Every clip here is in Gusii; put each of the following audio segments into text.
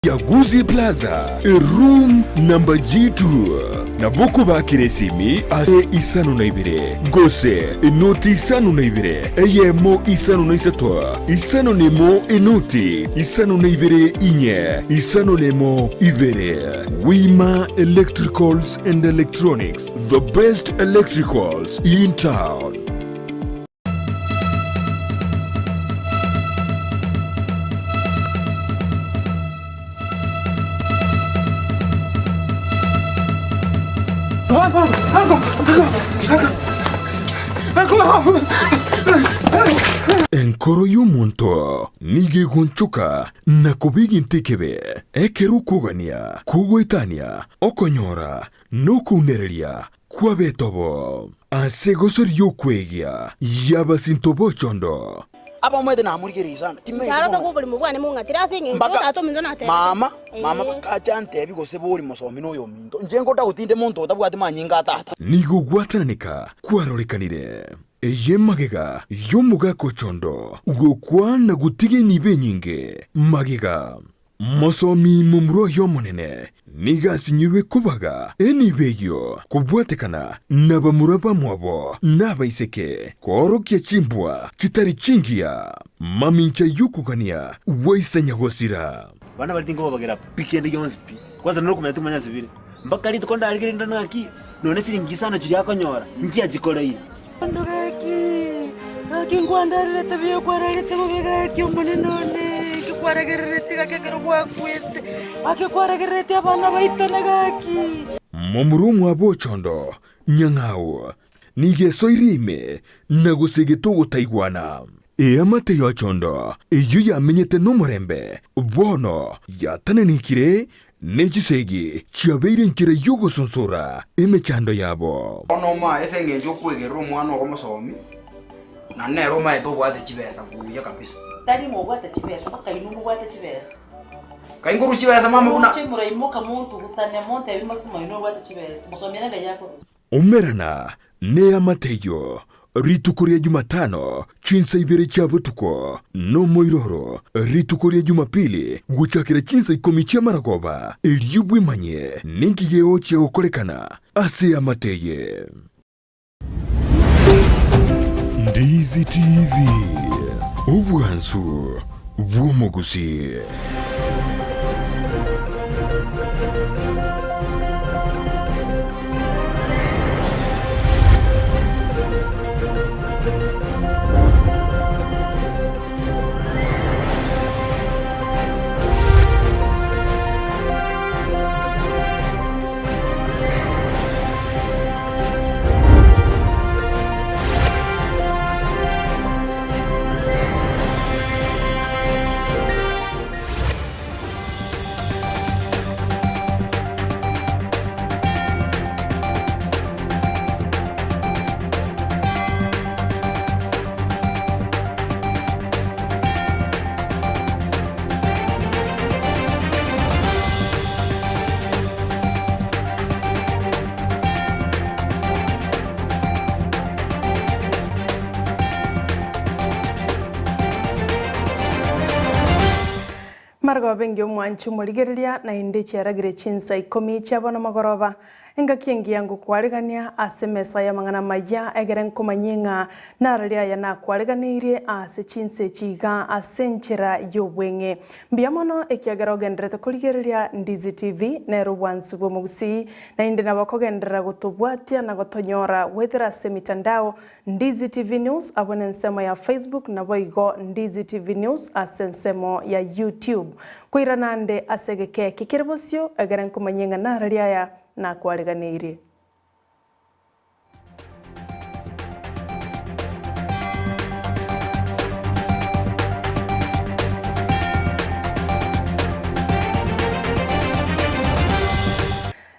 Yaguzi Plaza, eroom number G2. Nabo okobakera esimi ase isano na ibere, gose enoti isano na ibere, eyemo isano na isato, isano na emo enoti isano na ibere inye, isano na emo ibere. Wima Electricals and Electronics, the best electricals in town. Enkoro y'omonto nigo egonchoka na koba egento ekebe, ekero okogania kogoetania okonyora na okounereria kw'abetobo. Ase egosori y'okwegia y'abasinto b'ochondo. Abamwete namorigereria sana, timanyeti Inche aro bono. nabwo oborimo bwane mong'atire ase eng'encho Mpaka tata ominto natebete. mama, mama Ee. bakacha antebi gose bori mosomi noyo ominto. Inche ngoda gotinde monto otabwati manyinga a tata. Nigo gwatananeka kwarorekanire. Eye magega y'omogaka ochondo gokwa na gotiga enibo enyinge magega. Mosomi momura oye omonene nigo asinyirwe kobaga enibo eyio kobwatekana nabamura bamwabo na abaiseke, koorokia chimbwa chitari chingiya, mamincha y'okogania gwaisa nyagosira. Abana baria tinkobabagera pi kende gionsi pi, kwanza nokomanya timanya ase bire, mpaka rituko ndarigereria ndore ng'aki nonye siringi isano chiria akonyora, nchiachikoreire. Bono gaki, gaki nkwandererete buya okwararete bobe gaki omonene one, eki kwaragerereti gaki ekero gwakwete, gaki kwaragerereti abana baitane gaki. Momura omwabo ochondo nyang'au nigo esoire ime na gosegete ogotaigwana. Eamate y'ochondo eyio yamenyete nomorembe bono yatananekire Ne chisegi chiabeire enchera y'ogosunsura emechando yabo. Bono omoaye ase engencho okwegerera omwana ogo mosomi, naende nere omaete obwate chibesa buya kabisa. Tari ng'a obwate chibesa, mpaka inwe mobwate chibesa. Kai nkorusia chibesa mama buna. Moche moraimoka montugutane, montebie mosima oino obwate chibesa, mosomi ere ng'ai akorwa? Umerana neamate eyio rituko ria Jumatano chinsa ibere chia botuko, nomoiroro rituko ria Jumapili gochakera chinsa ikomi chi'amaragoba, erio bwemanyie ninki gegochia gokorekana ase eamate eye. Ndizi TV, obwansu bw'omogusii. Marogoba engiya omwanchi omorigereria, naende chiaragire chinsa ikomi chia bono mogoroba. Engaki engiya ngokwarigania ase emesa y'amang'ana amaya, egere nkomanyie ng'a narori aya nakwariganeirie ase chinsa echi iga ase enchera y'obweng'e. Mbuya mono ekiagera ogendererete korigereria Ndizi TV, nere obwansu bw'omogusii, naende nabo okogenderera gotobwatia na gotonyora goetera ase emitandao Ndizi TV News abwo nensemo ya Facebook naboigo Ndizi TV News ase ensemo ya YouTube. Koirana ande ase egeka eke kere bosio egere nkomanyie ng'a narari aya nakwariganeirie.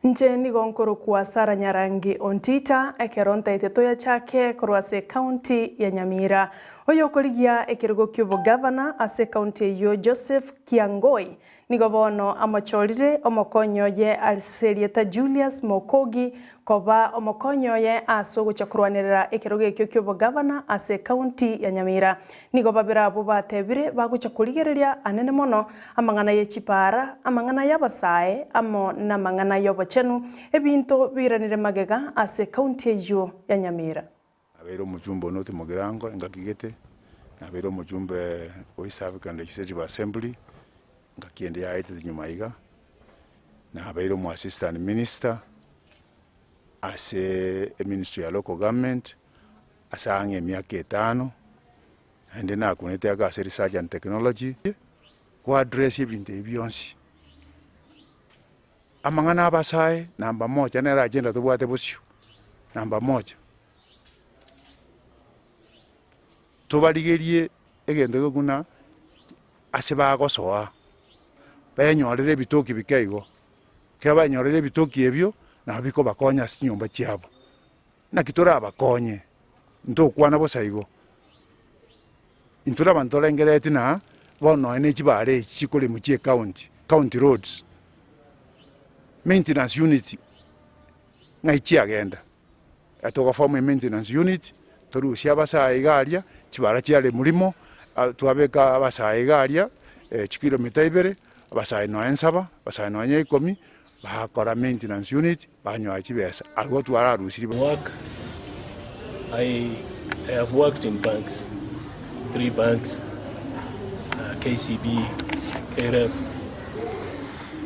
Inche nigo nkorokwa Sarah Nyarangi Ontita, ekero ntaete toyachake korwa ase ecounty ya Nyamira. Oyokorigia ekerogo ki'obogavana ase ecounty eyio Joseph Kiangoi. Nigo bono amochorire omokonyi oye ase erieta Julius Mokogi koba omokonyi oye ase ogochia korwanerera ekerogo ekio ki'obogavana ase ekaunti ya Nyamira. Nigo babere abwo batebire bagochia korigereria anene mono amang'ana ye chipaara, amang'ana y'abasae amo namang'ana y'obochenu, ebinto biiranire magega ase ekaunti eyio ya Nyamira. Nabeire omochumbe one otimogirango engaki gete, nabeire omochumbe o East African Legislative Assembly engaki ende yaetete nyuma iga, nabeire omo assistant minister ase eministry ya local government ase ang'e emiaka etano, naende nakunete ake ase research and technology, ko address ebinto ebi bionsi. Amang'ana abasae namba moja nere agenda tobwate bosio, namba moja. Tobarigerie egento eke buna ase bagosoa, benyorere ebitoki bike igo, ekero banyorire ebitoki ebio, nabo bikobakonya ase chinyomba chiabo. Naki torabakonye, ntokwana bosa igo, intwe na abanto torengereretie na bono nonye ne chibara echi chikoremwa chia ecounty, county roads, maintenance unit ng'ai chiagenda? Toga form emaintenance unit, torusie abasae iga aria, chibara chiaremwa rimo, twabeka abasae iga aria, chikilomita ibere, abasae nonye nsaba, abasae nonye ikomi, bakora maintenance unit, banyora chibesa, agwo twararusirie. Work, I, I have worked in banks, three banks, KCB, KREB,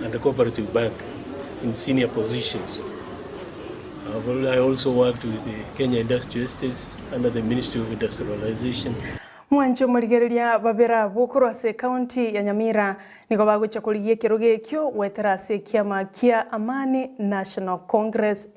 and the Cooperative Bank in senior positions. I also worked with the Kenya Industrial Estates under the Ministry of Industrialization. Mwanche omorigereria babere abwo korwa ase ekaunti ya Nyamira nigo bagochia korigia ekerogo ekio goetera ase ekiama kia Amani National Congress,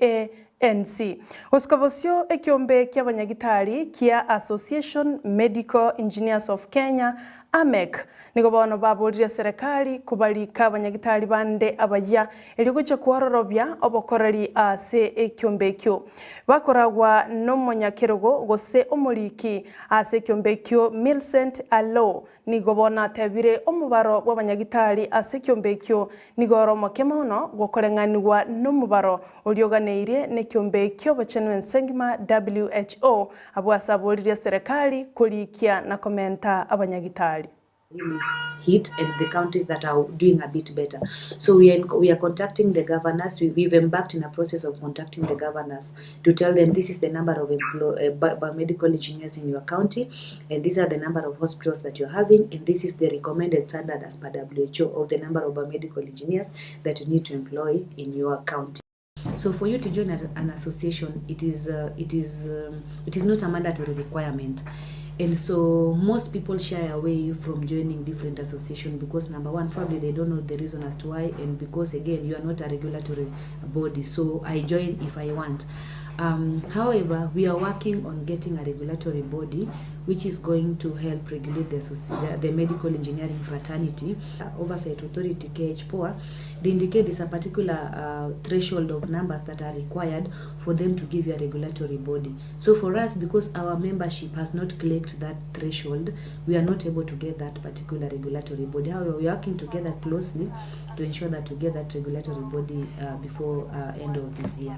ANC. Gosuka bosio ekiombe ki'abanyagitari kia Association Medical Engineers of Kenya, AMEC, Nigo bono baboririe serekari kobarika abanyagitari bande abayia, erio gochia kwororobia obokoreri ase ekiombe ekio. Bakoragwa nomonyakerogo gose omoriki ase ekiombe ekio Millicent Aloo nigo bono atebire omobaro bw'abanyagitari ase ekiombe ekio nigo ore omoke mono gokoreng'anigwa nomobaro oria oganeirie nekiombe ki'obochenu ense engima WHO Abwo ase aboririe serekari korikia na komenta abanyagitari. really hit and the counties that are doing a bit better. So we are, in, we are contacting the governors. We, we've embarked in a process of contacting the governors to tell them this is the number of emplo- biomedical engineers in your county, and these are the number of hospitals that you're having, and this is the recommended standard as per WHO of the number of biomedical engineers that you need to employ in your county. So for you to join an association, it is uh, it is um, it is not a mandatory requirement. And so most people shy away from joining different associations because number one, probably they don't know the reason as to why, and because again you are not a regulatory body. So I join if I want. Um, however, we are working on getting a regulatory body which is going to help regulate the, the, the medical engineering fraternity. Uh, Oversight Authority, KHPOA, they indicate there's a particular uh, threshold of numbers that are required for them to give you a regulatory body. So for us, because our membership has not clicked that threshold, we are not able to get that particular regulatory body. However, we are working together closely to ensure that we get that regulatory body uh, before uh, end of this year.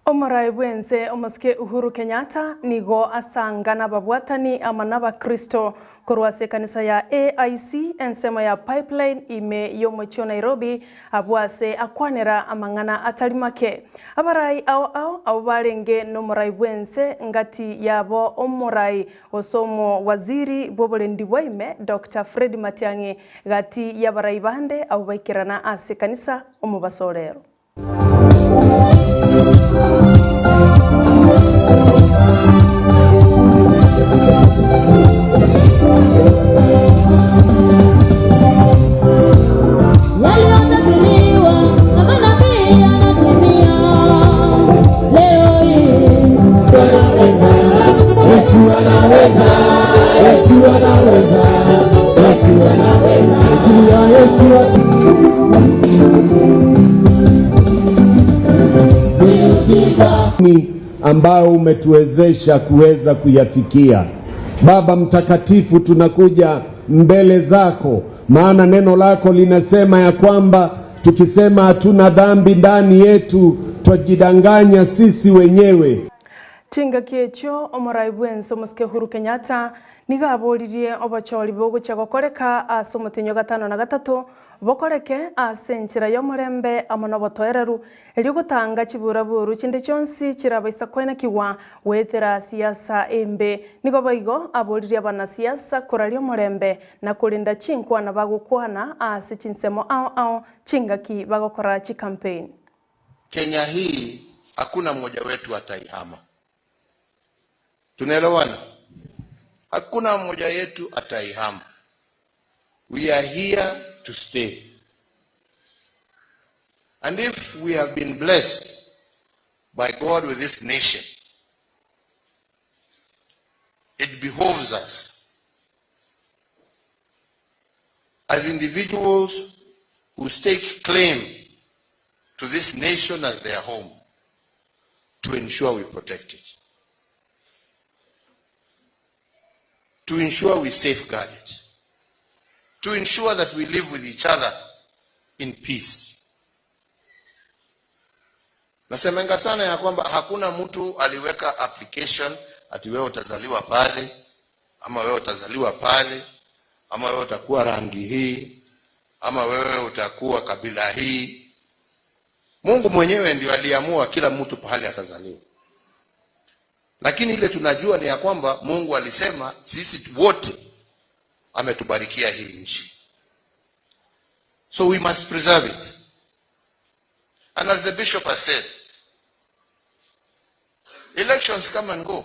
Omorai bw'ense omosike Uhuru Kenyatta nigo asanga nababwatani amo nabakristo korwa ase ekanisa ya AIC ensemo ya Pipeline ime y'omochie o Nairobi abwo ase akwanera amang'ana atari make. Abarai ao ao abwo barenge nomorai bw'ense ngati yabo omorai gose omowaziri bw'oborendi bwa ime Doctor Fred Matiang'i gati y'abarai bande abwo baikerana ase ekanisa omobaso orero. Yaliyotabiriwa na manabii yanatimia leo hii. Yesu anaweza, Yesu anaweza, Yesu anaweza. Yesu ambao umetuwezesha kuweza kuyafikia. Baba Mtakatifu, tunakuja mbele zako. Maana neno lako linasema ya kwamba tukisema hatuna dhambi ndani yetu twajidanganya sisi wenyewe. Chingaki echio omorai bw'ense omosike Uhuru Kenyatta nigo aboririe obochori bogochia gokoreka ase omotienyi o gatano na gatato bokoreke ase enchera y'omorembe amo nobotoereru, erio gotanga chiburaburu chinde chionsi chirabaisa koenekigwa goetera siasa embe. Nigo boigo aboririe abanasiasa koraria omorembe na korinda chinkwana bagokwana ase chinsemo ao ao chingaki bagokora chicampaign. Kenya hii hakuna mmoja wetu ataihama. Tunaelewana? Hakuna mmoja yetu ataihama. We are here to stay. And if we have been blessed by God with this nation, it behoves us as individuals who stake claim to this nation as their home to ensure we protect it, to ensure we safeguard it, to ensure that we live with each other in peace. Nasemenga sana ya kwamba hakuna mtu aliweka application ati wewe utazaliwa pale ama wewe utazaliwa pale ama wewe utakuwa rangi hii ama wewe utakuwa kabila hii. Mungu mwenyewe ndio aliamua kila mtu pahali atazaliwa, lakini ile tunajua ni ya kwamba Mungu alisema sisi wote ametubarikia hii nchi, so we must preserve it. And as the bishop has said, elections come and go.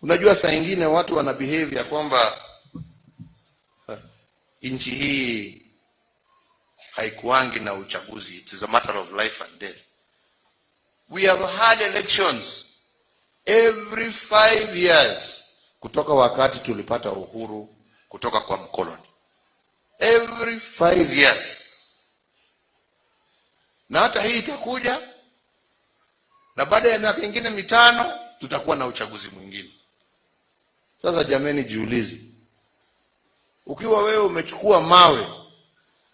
Unajua saa ingine watu wana behave ya kwamba nchi hii haikuangi na uchaguzi. It is a matter of life and death. We have had elections every 5 years kutoka wakati tulipata uhuru kutoka kwa mkoloni, every 5 years. Na hata hii itakuja, na baada ya miaka ingine 5 tutakuwa na uchaguzi mwingine. Sasa jameni, jiulize, ukiwa wewe umechukua mawe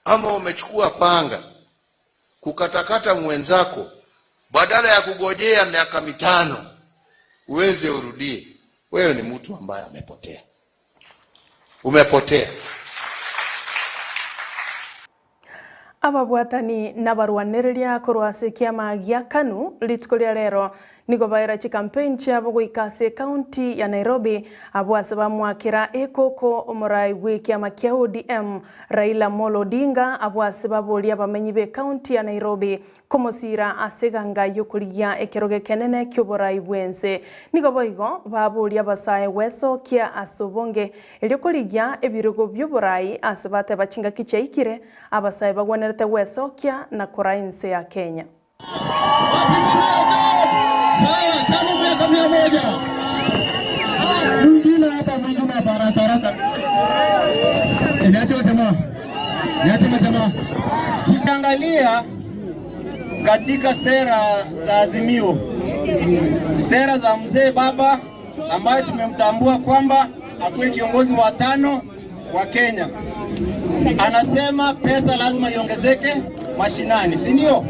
ama umechukua panga kukatakata mwenzako, badala ya kugojea miaka 5 uweze urudie, wewe ni mtu ambaye amepotea, umepotea. Ababwatani nabarwanereria korwa ase kiama gia KANU rituko ria rero nigo baera chicampaign chiabo goika ase county ya Nairobi abo ase bamwakera ekoko omorai bwe kiama kia ODM Raila Amolo Odinga abo ase baboria abamenyi be county ya Nairobi komosira ase ganga yokorigia ekero gekenene kioborai bwense. Nigo boigo baboria abasae gwesokia ase obonge erio korigia ebirogo bioborai ase bateba chingaki chiaikire abasae bagwenerete gwesokia na koraa ense ya Kenya. Sawa, kama miaka 100. Mwingine hapa, mwingine hapa, haraka haraka. Niache jamaa. Niache jamaa. Sikiangalia katika sera za Azimio, sera za mzee baba ambaye tumemtambua kwamba akuwe kiongozi wa 5 wa Kenya. Anasema pesa lazima iongezeke mashinani, si ndio?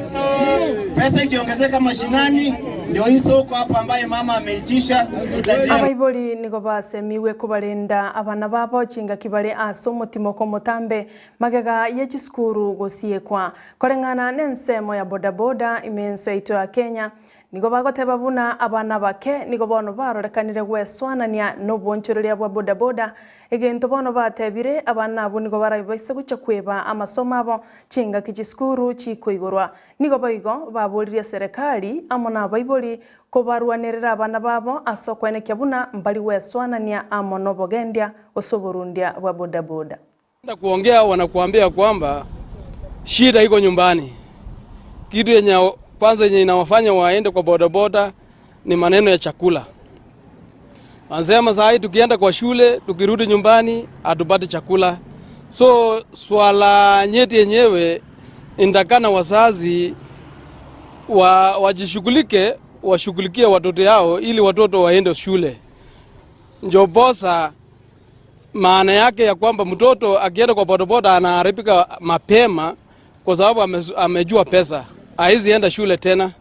Pesa ikiongezeka mashinani ndio hii soko hapa ambaye mama ameitisha itajengwa. Abaibori nigo basemiwe kubarinda abana babo chingaki bare ase omotimoko omotambe magega ye chisukuru gosiekwa koreng'ana n'ensemo ya bodaboda imense ito ya Kenya nigo bagoteba buna abana bake nigo bono barorekanire gweswanania n'obonchoreria bwa bodaboda egento bono batebire abana abo nigo barabaise gocha kweba amasomo abo chingaki chisukuru chikoigorwa nigo boigo baboririe serikali amo na abaibori kobarwanerera abana babo ase okwenekia buna mbari gweswanania amo n'obogendia gose oborundia bwa bodaboda. Kuongea wanakuambia kwamba shida iko nyumbani. Kitu yenye kwanza yenye inawafanya waende kwa bodaboda ni maneno ya chakula. Wanasema saa hii tukienda kwa shule, tukirudi nyumbani hatupati chakula. So swala nyeti yenyewe inatakana wazazi wajishughulike, washughulikie watoto yao ili watoto waende shule. Njoposa Maana yake ya kwamba mtoto akienda kwa bodaboda anaharibika mapema kwa sababu amejua pesa, hawezi enda shule tena.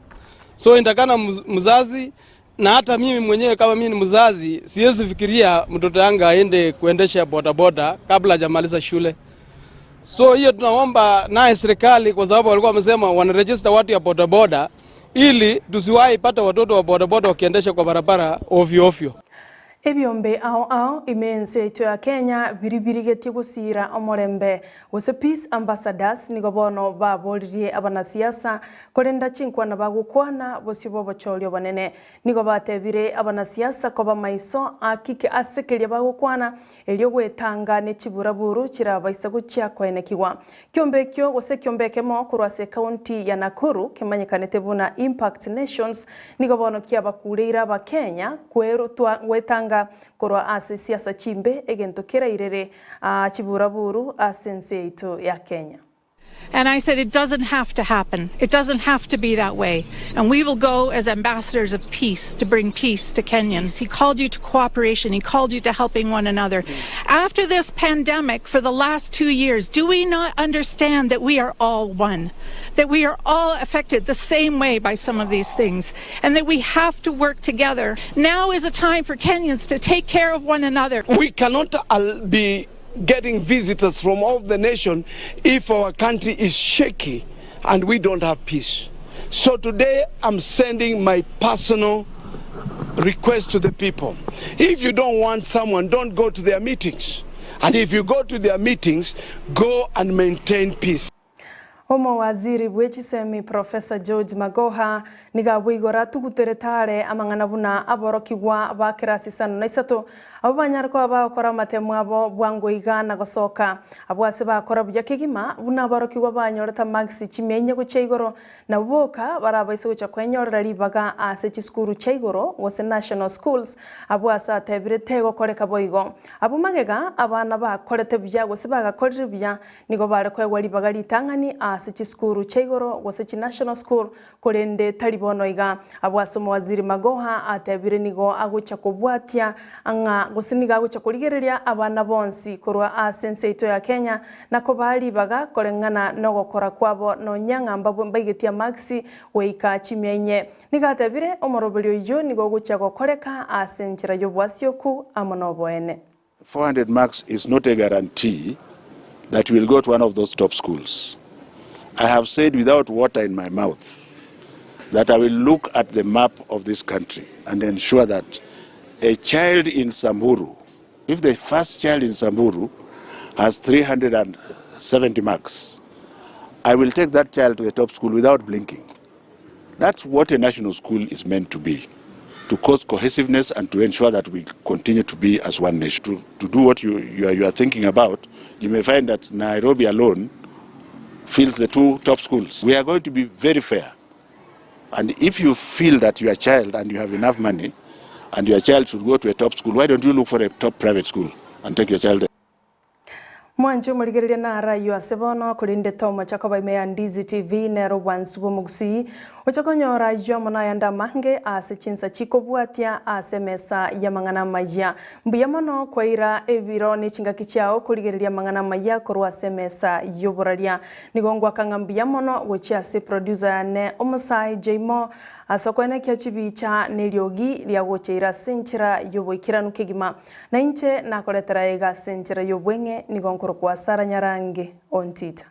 So inatakana mzazi na hata mimi mwenyewe kama mimi ni mzazi, siwezi fikiria mtoto yangu aende kuendesha bodaboda kabla hajamaliza shule. So hiyo tunaomba naye serikali, kwa sababu walikuwa wamesema wanaregister watu ya bodaboda ili tusiwahi pata watoto wa bodaboda wakiendesha kwa barabara ovyo ovyo. Ebiombe ao ao ime ense yaito ya Kenya biribirigetie gosira omorembe gose Peace Ambassadors nigo bono baboririe abanasiasa korenda chinkwana bagokwana bosio bwa obochori obonene. Nigo batebire abanasiasa koba maiso akike ase keria bagokwana erio gwetanga ne chiburaburu chirabaisa gochia koenekigwa. Kiombe ekio gose ekiombe ekemo korwa ase ekaunti ya Nakuru kemanyekanete buna Impact Nations nigo bono kiabakureire abakenya kwerutwa gwetanga korwa ase siasa chimbe egento kerairere chiburaburu ase ense yaito ya Kenya. And I said, it doesn't have to happen. It doesn't have to be that way. And we will go as ambassadors of peace to bring peace to Kenyans. He called you to cooperation. He called you to helping one another. After this pandemic, for the last 2 years, do we not understand that we are all one? That we are all affected the same way by some of these things? And that we have to work together. Now is a time for Kenyans to take care of one another. We cannot be getting visitors from all the nation if our country is shaky and we don't have peace. So today I'm sending my personal request to the people. If you don't want someone, don't go to their meetings. And if you go to their meetings, go and maintain peace. Omowaziri bwe chisemi Professor George Magoha nigo abwo igoro atuguterete are amang'ana buna aborokigwa ba kerasi isano na isato abwo banyare koba bagokora amatemo abo bwango iga na gosoka abwo ase bakora buya kegima buna aborokigwa banyorete marks chimia inye gochia igoro nabwo boka barabaise gocha kwenyorera ribaga ase chisukuru chia igoro gose national schools abwo ase atebire tegokoreka boigo. Abwo magega abana bakorete buya gose bagakorire buya nigo bare koegwa ribaga ritang'ani ase chisukuru chia igoro gose chi national school korende tari bono iga. Abwo ase omowaziri Magoha atebire nigo agocha kobwatia ang'a gose nigo agocha korigereria abana bonsi korwa ase ense yaito ya Kenya na kobaa ribaga koreng'ana na ogokora kwabo nonya ng'a mbaigetie marks goika chimia inye. Nigo atebire omoroberio oyio nigo ogochia gokoreka ase enchera y'obwasioku amo noboene. 400 marks is not a guarantee that you will go to one of those top schools. I have said without water in my mouth that I will look at the map of this country and ensure that a child in Samburu, if the first child in Samburu has 370 marks, I will take that child to the top school without blinking. That's what a national school is meant to be, to cause cohesiveness and to ensure that we continue to be as one nation. To do what you are thinking about, you may find that Nairobi alone fills the two top schools. We are going to be very fair. And if you feel that your child and you have enough money and your child should go to a top school, why don't you look for a top private school and take your child there? Mwanche omorigereria narayo ase bono korende Tom Jacob ime ya Ndizi TV nero obwansu bw'omogusii ocha konyora aywo amo nayande amange ase chinsa chikobwatia ase emesa y'amang'ana amaya. Mbuya mono kwaira ebiro ne chingaki chiao korigereria amang'ana amaya korwa ase emesa y'oboraria. Nigo ngwaka ng'a mbuya mono gochia ase producer yane omosae Jaymo ase okoenekia chibicha na eriogi ria gocheira ase enchera y'oboikeranu kegima. Na inche nakoretera iga ase enchera y'obweng'e nigo nkorokwa Sarah Nyarange Ontita.